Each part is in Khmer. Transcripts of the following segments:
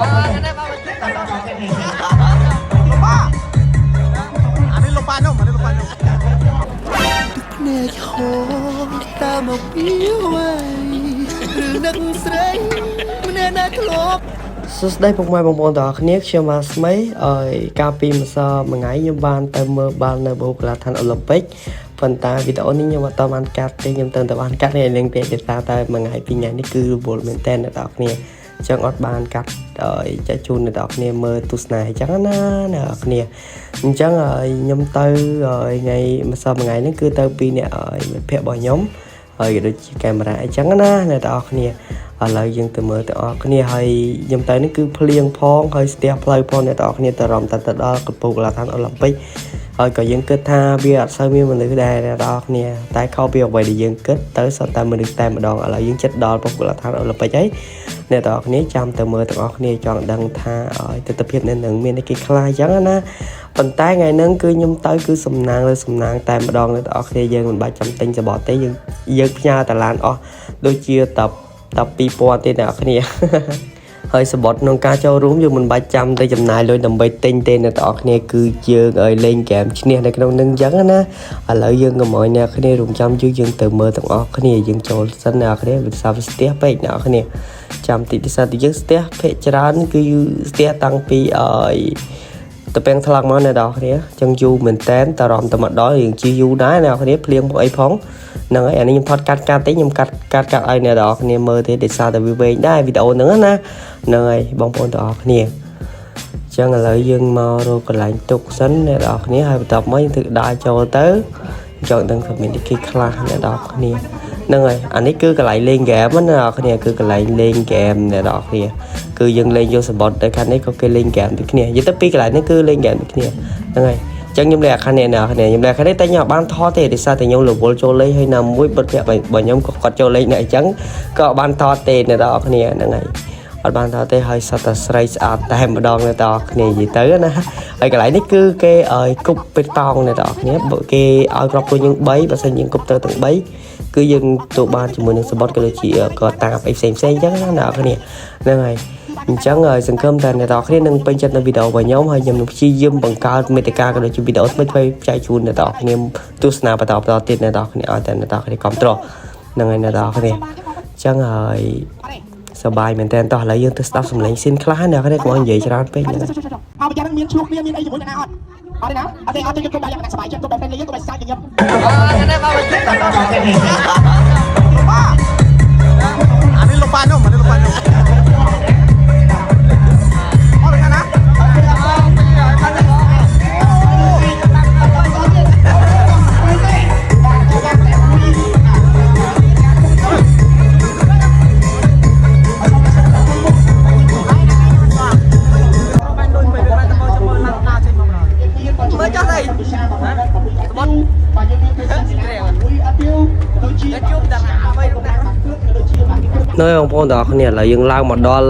លោកប៉ាអានេះលោកប៉ាខ្ញុំអានេះលោកប៉ាខ្ញុំ ទឹកភ្នែកហូរតាមមកពីអ្វីឬនឹកស្រីម្នាក់ណាធ្លាប់ សួស្តីពុកម៉ែបងប្អូនទាំងអស់គ្នាខ្ញុំបាទស្មីអើយកាលពីម្សិលមួយថ្ងៃខ្ញុំបានទៅមើលបាល់នៅបូកីឡាដ្ឋានអូឡ িম্প ិកប៉ុន្តែវីដេអូនេះខ្ញុំអត់តបានកាត់ទេខ្ញុំទៅតែបានកាត់នេះនឹងទេដោយសារតែមួយថ្ងៃពីរថ្ងៃនេះគឺរវល់មែនតើអ្នកទាំងអស់គ្នាអញ្ចឹងអត់បានកាត់អើយចែកជូនអ្នកទាំងអស់គ្នាមើលទស្សនាអញ្ចឹងណាអ្នកទាំងអស់គ្នាអញ្ចឹងហើយខ្ញុំទៅហើយថ្ងៃម្សិលមួយថ្ងៃនេះគឺទៅពីអ្នកហើយមិត្តភ័ក្តិរបស់ខ្ញុំហើយក៏ដូចជាកាមេរ៉ាអញ្ចឹងណាអ្នកទាំងអស់គ្នា ឥឡូវយើងទៅមើលទាំងអស់គ្នាហើយខ្ញុំទៅនេះគឺភ្លៀងផងហើយស្ទះផ្លូវផងអ្នកទាំងអស់គ្នាទៅរំតែទៅដល់កំពូលកីឡាដ្ឋានអូឡ িম্প ិកហើយក៏យើងគិតថាវាអត់សូវមានមនុស្សដែរអ្នកទាំងអស់គ្នាតែខុសពីអ្វីដែលយើងគិតទៅសុទ្ធតែមនុស្សតែម្ដងឥឡូវយើងចិត្តដល់កំពូលកីឡាដ្ឋានអូឡ িম্প ិកហើយអ្នកទាំងអស់គ្នាចាំទៅមើលទាំងអស់គ្នាចង់ដឹងថាឲ្យទស្សនវិជ្ជានៅនឹងមានអីគេខ្លះអញ្ចឹងណាប៉ុន្តែថ្ងៃហ្នឹងគឺខ្ញុំទៅគឺសំណាងលើសំណាងតែម្ដងអ្នកទាំងអស់គ្នាយើងមិនបាច់ចាំទិញសបកទេយើងយើងផ្ញើតាឡានអស់ដូចជាត12,000ទេអ្នកនរគ្នា ហើយសបត់ក្នុងការចូលរួមយើងមិនបាច់ចាំទៅចំណាយលុយដើម្បីទិញទេអ្នកទាំងអស់គ្នាគឺយើងឲ្យលេងហ្គេមឈ្នះនៅក្នុងនឹងអញ្ចឹងណាឥឡូវយើងកុំឲ្យអ្នកគ្នារងចាំយូរយើងទៅមើលទាំងអស់គ្នាយើងចូលសិនអ្នកគ្នាវាសាវាស្ទះពេកអ្នកគ្នាចាំតិចពិសេសទីយើងស្ទះភាកច្រើនគឺស្ទះតាំងពីឲ្យ ទៅពាំងថ្លឹងមកអ្នកនរគ្នាចឹងយូរមែនតែនតរំតែមកដល់រឿងជីយូរដែរអ្នកនរគ្នាភ្លៀងមកអីផងហ្នឹងហើយអានេះខ្ញុំថតកាត់កាត់ទេខ្ញុំកាត់កាត់កាត់ឲ្យអ្នកនរគ្នាមើលទេដោយសារតែវាវែងដែរវីដេអូហ្នឹងណាហ្នឹងហើយបងប្អូនទាំងអស់គ្នាចឹងឥឡូវយើងមករកកន្លែងទុកសិនអ្នកនរគ្នាហើយបន្ទាប់មកយើងធ្វើដើរចូលទៅចង់ដឹងថាមានអីគេខ្លះអ្នកនរគ្នាហ្នឹងហើយអានេះគឺកន្លែងលេងហ្គេមណាអ្នកនរគ្នាគឺកន្លែងលេងហ្គេមអ្នកនរគ្នា គឺយើងលេងយកសម្បត្តិទៅខាងនេះក៏គេលេងហ្គេមដូចគ្នានិយាយទៅពីកន្លែងនេះគឺលេងហ្គេមដូចគ្នាហ្នឹងហើយអញ្ចឹងខ្ញុំលេងអាខាងនេះអ្នកគ្នាខ្ញុំលេងអាខាងនេះតែខ្ញុំអត់បានថតទេដោយសារតែខ្ញុំរវល់ចូលលេងហើយណាមួយបិទភ័ក្ររបស់ខ្ញុំក៏គាត់ចូលលេងដែរអញ្ចឹងក៏អត់បានថតទេអ្នកនរគ្នាហ្នឹងហើយអត់បានថតទេហើយសត្វតែស្រីស្អាតតែម្ដងអ្នកនរគ្នានិយាយទៅណាហើយកន្លែងនេះគឺគេឲ្យគប់ពេតតងអ្នកនរគ្នាបើគេឲ្យគ្រាប់ពួកយើង3បើសិនយើងគប់ទៅទាំង3គឺយើងទទួលបានជាមួយនឹងសម្បត្តិក៏ដូចជាក៏តាបអីផ្សេងផ្សេងអញ្ចឹងណាអ្នកនរគ្នាហ្នឹងហើយ អញ្ចឹងហើយសង្ឃឹមថាអ្នកទាំងអស់គ្នានឹងពេញចិត្តនៅវីដេអូរបស់ខ្ញុំហើយខ្ញុំនឹងព្យាយាមបង្កើតមេតិកាក៏ដូចជាវីដេអូថ្មីៗចែកជូនអ្នកទាំងអស់គ្នាទស្សនាបន្តបន្តទៀតអ្នកទាំងអស់គ្នាឲ្យតែអ្នកទាំងអស់គ្នាគាំទ្រហ្នឹងហើយអ្នកទាំងអស់គ្នាអញ្ចឹងហើយសប្បាយមែនតើតោះឥឡូវយើងទៅស្ដាប់សំឡេងស៊ីនខ្លះអ្នកគ្នាកុំឲ្យនិយាយច្រើនពេកហ្នឹង មកប្រចាំមានឆ្លោះគ្នាមានអីជាមួយអ្នកណាអត់អត់ទេណាអត់ទេអត់ទេខ្ញុំកុំដាក់លក្ខណៈសប្បាយចិត្តកុំបែប friendly កុំបែបសាច់ញញឹម លោកប៉ាអានេះលោកប៉ាខ្ញុំអានេះលោកប៉ាខ្ញុំអត់ទេណា មើលចុះស្អីបត់បាទយើងមានទេសមួយអត់ទៀវដូចជាជួបតារាអ្វីនោះណា នៅបងប្អូនទាំងអស់គ្នាឥឡូវយើងឡើងមកដល់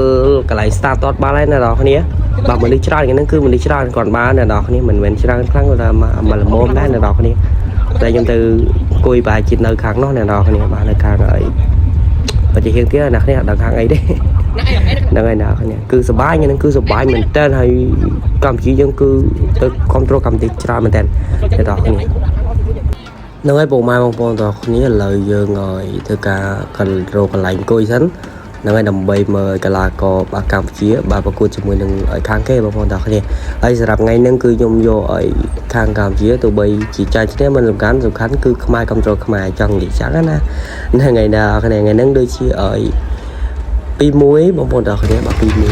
កន្លែង start តបាល់ហើយណាអ្នកនរគ្នាបាទមនុស្សច្រើនហ្នឹងគឺមនុស្សច្រើនគាត់បានអ្នកនរគ្នាមិនមែនច្រើនខ្លាំងគាត់ថាមកល្មមដែរអ្នកនរគ្នាតែខ្ញុំទៅអង្គុយប្រហែលជានៅខាងនោះអ្នកនរគ្នាបាទនៅខាងអីបើជាហៀងទៀតអ្នកគ្នាអត់ដឹងខាងអីទេហ្នឹងហើយអ្នកនរគ្នាគឺសប្បាយហ្នឹងគឺសប្បាយមែនតើហើយកម្ពុជាយើងគឺទៅគ្រប់គ្រងកម្ពុជាច្រើនមែនតើអ្នកនរគ្នា ហ្នឹងហើយពុកម៉ែបងប្អូនទាំងអស់គ្នាឥឡូវយើងឲ្យធ្វើការករកកន្លែងអង្គុយសិនហ្នឹងហើយដើម្បីមើលកីឡាករបាទកម្ពុជាបាទប្រកួតជាមួយនឹងខាងគេបងប្អូនទាំងអស់គ្នាហើយសម្រាប់ថ្ងៃហ្នឹងគឺខ្ញុំយកឲ្យខាងកម្ពុជាទោះបីជាចាញ់ឈ្នះមិនសំខាន់សំខាន់គឺខ្មែរគ្រប់គ្រងខ្មែរចង់និយាយចឹងណាហ្នឹងហើយណាថ្ងៃហ្នឹងដូចជាឲ្យ2-1បងប្អូនទាំងអស់គ្នាបាទ2-1បើ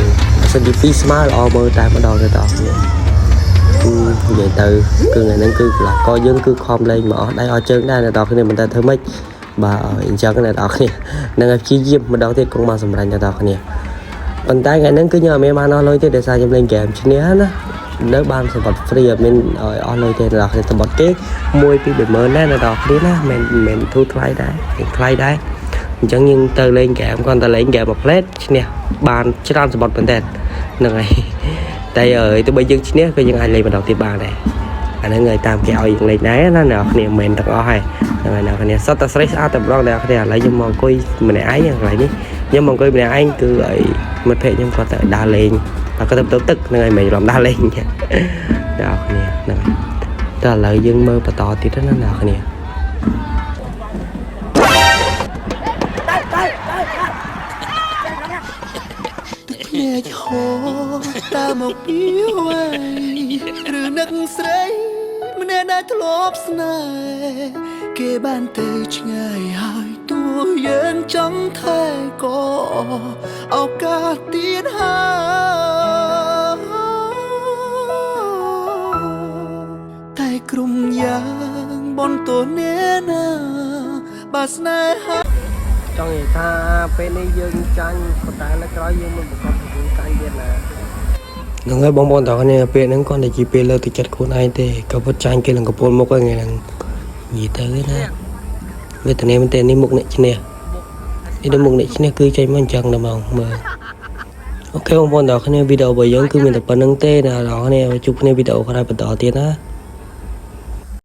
សិនជា2ស្មើល្អមើលតែម្ដងទៅទាំងអស់គ្នា គឺនិយាយទៅគឺថ្ងៃហ្នឹងគឺកីឡាករយើងគឺខំលេងមកអស់ដៃអស់ជើងដែរអ្នកនរគ្នាមិនតែធ្វើម៉េចបាទអញ្ចឹងអ្នកនរគ្នានឹងឲ្យព្យាយាមម្ដងទៀតគង់មកសម្រាញ់អ្នកនរគ្នាប៉ុន្តែថ្ងៃហ្នឹងគឺខ្ញុំអត់មានបានអស់លុយទេដោយសារខ្ញុំលេងហ្គេមឈ្នះណានៅបានសម្បត្តិ free អត់មានឲ្យអស់លុយទេអ្នកនរគ្នាសម្បត្តិគេ1 2 30000ដែរអ្នកនរគ្នាណាមិនមិនធូរថ្លៃដែរថ្លៃដែរអញ្ចឹងយើងទៅលេងហ្គេមគាត់តែលេងហ្គេមមួយផ្លេតឈ្នះបានច្រើនសម្បត្តិមែនតើហ្នឹងហើយ តែអើយទោះបីយើងឈ្នះក៏យើងអាចលេងម្ដងទៀតបានដែរអាហ្នឹងហើយតាមគេឲ្យយើងលេងដែរណាអ្នកនរគ្នាមិនមែនទាំងអស់ហើយហ្នឹងហើយអ្នកនរគ្នាសុទ្ធតែស្រីស្អាតតែម្ដងអ្នកនរគ្នាឥឡូវខ្ញុំមកអង្គុយម្នាក់ឯងកន្លែងនេះ ខ្ញុំអង្គុយម្នាក់ឯងគឺឲ្យមិត្តភក្តិខ្ញុំគាត់ទៅដើរលេងតែគាត់ទៅបន្ទប់ទឹកហ្នឹងហើយមិនរំដើរលេងអ្នកនរគ្នាហ្នឹងហើយតែឥឡូវយើងមើលបន្តទៀតណាអ្នកនរគ្នា ទឹកភ្នែកហូរតាមមកពីអ្វីឬនឹកស្រីម្នាក់ដែលធ្លាប់ស្នេហ៍គេបានទៅឆ្ងាយហើយទោះយើងចង់ថែក៏ឱកាសទៀតហើយតែក្រុមយ៉ាងបនតនេណាបើស្នេហា ចង់និយាយថាពេលនេះយើងចាញ់ប៉ុន្តែលើក្រោយយើងមិនប្រកបថាយើងចាញ់ទៀតណាហ្នឹងហើយបងប្អូនទាំងអស់គ្នាពេលហ្នឹងគាត់តែជាពេលលើកទឹកចិត្តខ្លួនឯងទេក៏ពិតចាញ់គេនឹងកពូលមុខហ្នឹងហ្នឹងនិយាយទៅណាវេទនាមែនទេនេះមុខអ្នកឈ្នះនេះដល់មុខអ្នកឈ្នះគឺចេញមកអញ្ចឹងតែហ្មងមើល OK បងប្អូនទាំងអស់គ្នាវីដេអូរបស់យើងគឺមានតែប៉ុណ្្នឹងទេណាបងប្អូនជួបគ្នាវីដេអូក្រោយបន្តទៀតណា។